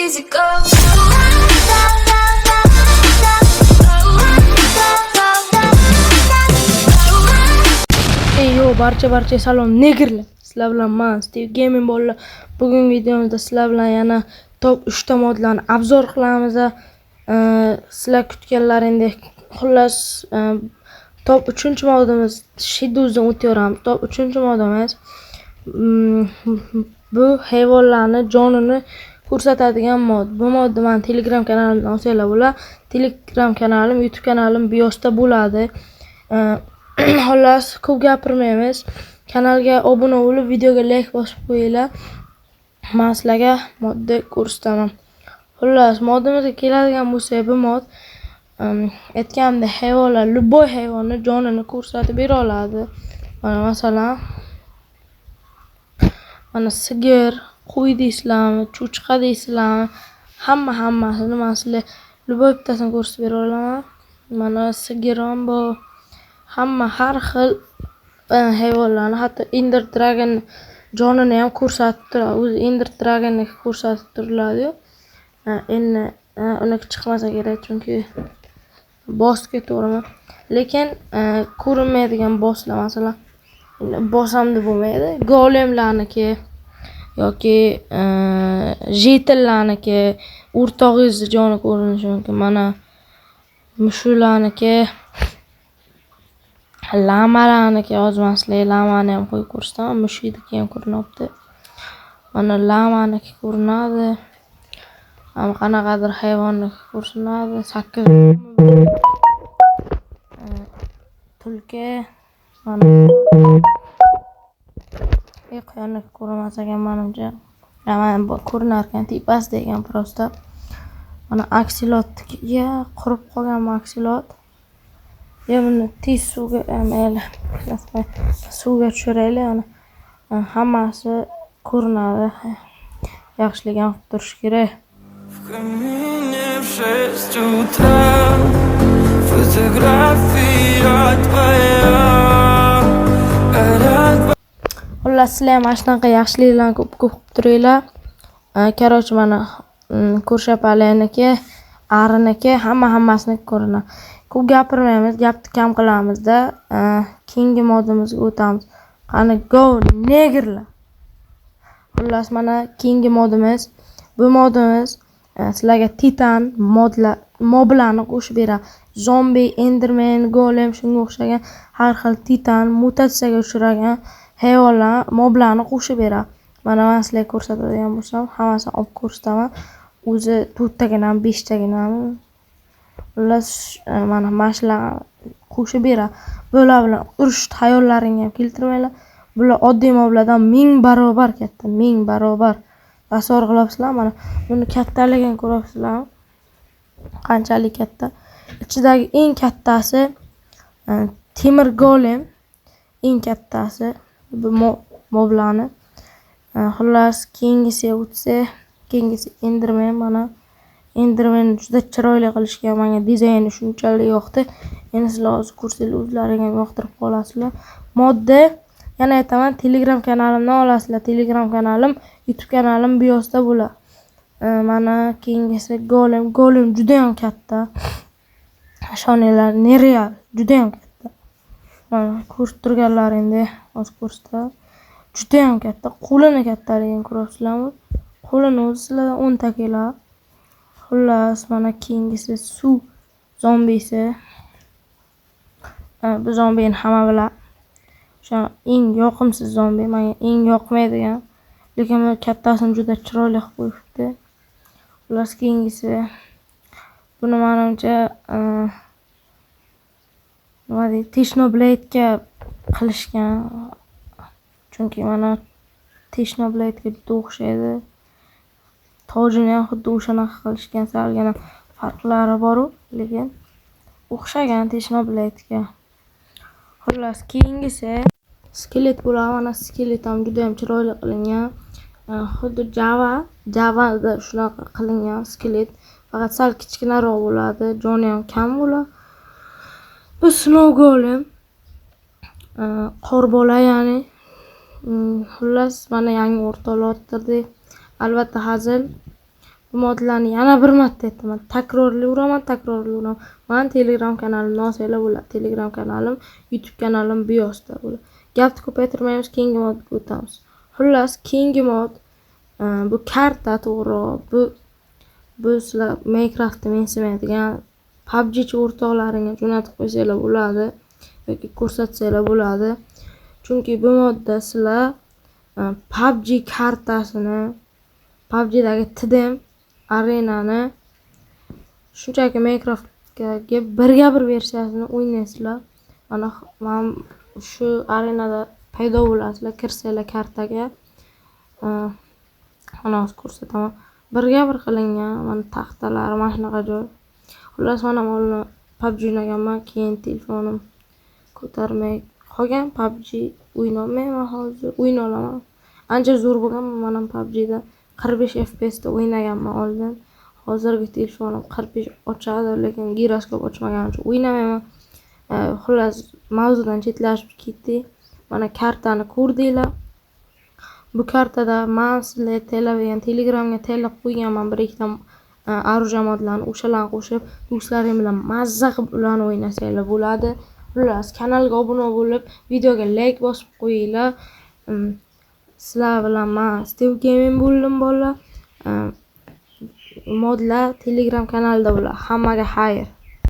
Easy go. Ey yo, barcha barcha salom negrlar. Sizlar bilan man Steve Gaming bolalar. Bugungi videomizda sizlar bilan yana top 3 ta modlarni обзор qilamiz. Sizlar kutganlaringdek, xullas, top 3-modimiz Shadows'dan o'taveramiz. Top 3-modimiz bu hayvonlarni jonini ko'rsatadigan mod. Bu modni men Telegram kanalimdan olsanglar bo'ladi. Telegram kanalim, YouTube kanalim biosda bo'ladi. Xullas, ko'p gapirmaymiz. Kanalga obuna bo'lib, videoga like bosib qo'yinglar. Men sizlarga modni ko'rsataman. Xullas, modimizga keladigan bo'lsak, bu mod aytganimdek hayvonlar, любой hayvonni jonini ko'rsatib bera oladi. Mana masalan, mana sigir, qo'y deysizlarmi, cho'chqa deysizlarmi, hammasini men sizlarga любой bittasini ko'rsatib bera olaman. Mana sigir ham bor. Hamma har xil hayvonlarni, hatto Ender Dragon jonini ham ko'rsatib turadi. O'zi Ender Dragonniki ko'rsatib turiladi-yu. Endi uniki chiqmasa kerak, chunki bossga to'g'rimi? Lekin ko'rinmaydigan bosslar, masalan, boss ham deb bo'lmaydi. Golemlarniki yoki jetillarniki, o'rtog'ingizni joni ko'rinishi mumkin. Mana mushuklarniki, lamalarniki. Hozir men sizlarga lamani ham qo'yib ko'rsataman. Mushukniki ham ko'rinyapti. Mana lamaniki ko'rinadi. Ham qanaqadir hayvonniki ko'rinadi. 8 tulki. Mana quyonniki ko'rinmas ekan menimcha. Mana bu ko'rinar ekan, tepasida ekan просто. Mana aksilotniki, ya qurib qolganmi aksilot? Ya buni tez suvga, mayli, suvga tushiraylik. Mana hammasi ko'rinadi. Yaxshilik ham qilib turish kerak. В камине в 6 утра фотография твоя горят. Xullas, sizlar ham mana shunaqa yaxshiliklarni ko'p ko'p qilib turinglar. Короче, mana ko'rshapalakniki, ariniki, hammasini ko'rinadi. Ko'p gapirmaymiz, gapni kam qilamizda, keyingi modimizga o'tamiz. Qani go negrlar. Xullas, mana keyingi modimiz. Bu modimiz sizlarga titan modlar, moblarni qo'shib beradi. Zombi, enderman, golem, shunga o'xshagan har xil titan, mutatsiyaga uchragan hayvonlar, moblarni qo'shib beradi. Mana men sizlarga ko'rsatadigan bo'lsam, hammasini olib ko'rsataman. O'zi 4taginami, 5taginami? Xullas, mana shularni qo'shib beradi. Bular bilan urushni xayollaringga ham keltirmanglar. Bular oddiy moblardan 1000 barobar katta, 1000 barobar. Tasavvur qilyapsizlar, mana buni kattaligini ko'ryapsizlarmi? Qanchalik katta. Ichidagi eng kattasi temir golem, eng kattasi bu moblarni. Xullas, keyingisiga o'tsak, keyingisi Enderman. Mana Enderman juda chiroyli qilishgan, menga dizayni shunchalik yoqdi. Endi sizlar hozir ko'rsanglar o'zlaring ham yoqtirib qolasizlar. Modda yana aytaman, Telegram kanalimdan olasizlar. Telegram kanalim, YouTube kanalim biosda bo'ladi. Mana keyingisi golem. Golem juda ham katta. Ishoninglar, nereal, juda ham katta. Mana ko'rib turganlaringdek, hozir ko'rsataman. Juda ham katta. Qo'lini kattaligini ko'ryapsizlarmi? Qo'lini o'zi sizlardan 10 ta keladi. Xullas, mana keyingisi suv zombisi. Bu zombini hamma biladi. O'sha eng yoqimsiz zombi, menga eng yoqmaydigan. Lekin buni kattasini juda chiroyli qilib qo'yibdi. Xullas, keyingisi buni menimcha nima deydi, Technoblade'ga qilishgan. Chunki mana Technoblade'ga juda o'xshaydi. Tojini ham xuddi o'shanaqa qilishgan, salgina farqlari bor-u, lekin o'xshagan Technoblade'ga. Xullas, keyingisi skelet bo'ladi. Mana skelet ham juda ham chiroyli qilingan. Xuddi Javada shunaqa qilingan skelet. Faqat sal kichkinaroq bo'ladi, joni ham kam bo'ladi. Bu Snow Golem. Qorbola ya'ni. Xullas, mana yangi o'rtoqlar orttirdik. Albatta hazil. Bu modlarni yana bir marta aytaman, takrorlayveraman, takrorlayveraman. Mani Telegram kanalimni olsanglar bo'ladi. Telegram kanalim, YouTube kanalim biosda bo'ladi. Gapni ko'paytirmaymiz, keyingi modga o'tamiz. Xullas, keyingi mod bu karta, to'g'rirog'i. Bu sizlar Minecraftni mensimaydigan PUBGchi o'rtoqlaringga jo'natib qo'ysanglar bo'ladi yoki ko'rsatsanglar bo'ladi. Chunki bu modda sizlar PUBG kartasini, PUBGdagi TDM arenani shunchaki Minecraftga birga bir versiyasini o'ynaysizlar. Mana man shu arenada paydo bo'lasizlar, kirsanglar kartaga. Mana hozir ko'rsataman. Birga bir qilingan, mana taxtalari, mana shunaqa joy. Xullas, mana oldin PUBG o'ynaganman, keyin telefonim ko'tarmay qolgan. PUBG o'ynolmayman hozir, o'yna olaman. Ancha zo'r bo'lganman man ham PUBGda. 45 FPSda o'ynaganman oldin. Hozirgi telefonim 45 ochadi, lekin giroskop ochmaganim uchun o'ynamayman. Xullas, mavzudan chetlashib ketdik. Mana kartani ko'rdinglar. Bu kartada man sizlarga tayyorlab bergan, Telegramga tayyorlab qo'yganman bir ikkita оружие modlarni, o'shalarni qo'shib do'stlaring bilan mazza qilib ularni o'ynasanglar bo'ladi. Xullas, kanalga obuna bo'lib, videoga layk bosib qo'yinglar. Sizlar bilan man Steve Gaming bo'ldim, bolalar. Modlar Telegram kanalida bo'ladi. Hammaga xayr.